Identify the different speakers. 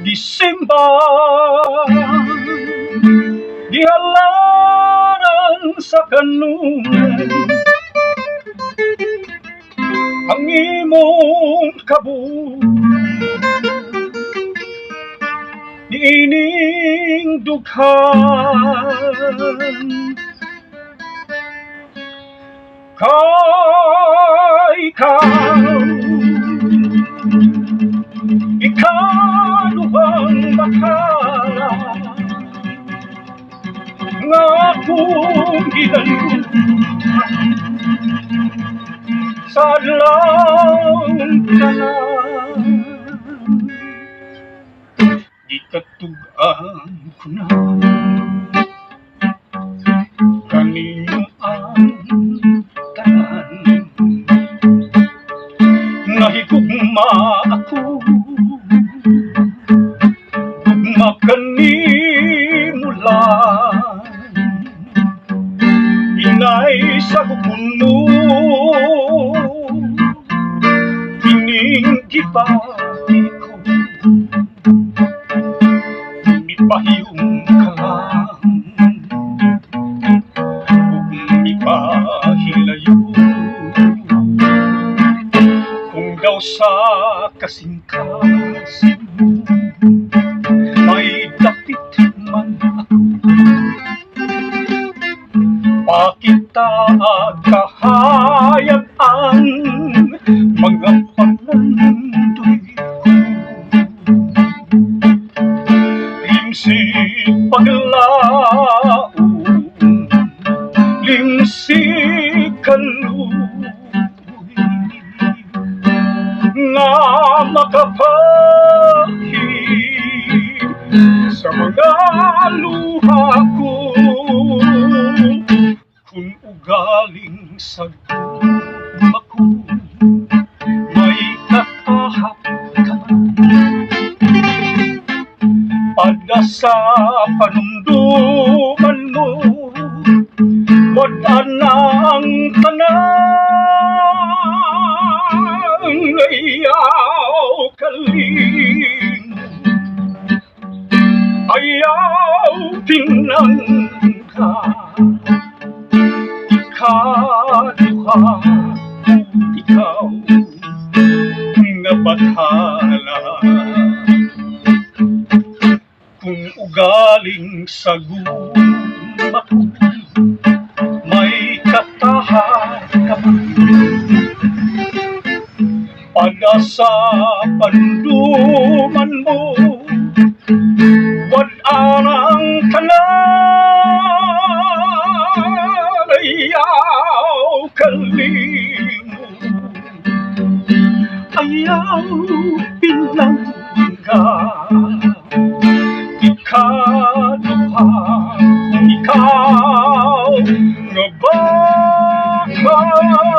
Speaker 1: Gisimba, gihalaran sa kanunay ang imong kabuhi niining dughan. Kay ikaw, ikaduhang bathala nga akong gidaluhan sa adlawng tanan. Gikatug-an ko na kanino ang tanan. Nahigugma ako, gugma kanimo lang. Inay, sagupon mo kining gibati ko. Mipahiyom ka lang ug mipahilayo kung daw sa kasing-kasing mo may dapit man ako. Pakita kahayag ang mga pangandoy ko. Limsik paglaom, limsik kaluoy nga makapahid sa mga luha ko. Kung ugaling sa gugma ko may katahap ka man, pada sa panumduman mo, wad-an na ang tanan. Ayaw kalimot, ayaw pinangga, ikaduha ikaw nga bathala. Kung ugaling sa gugma ko may katahap ka man, pada sa panumduman mo, wad-an ang tanan. Ayaw kalimot, ayaw pinangga, ikaduha ikaw nga bathala.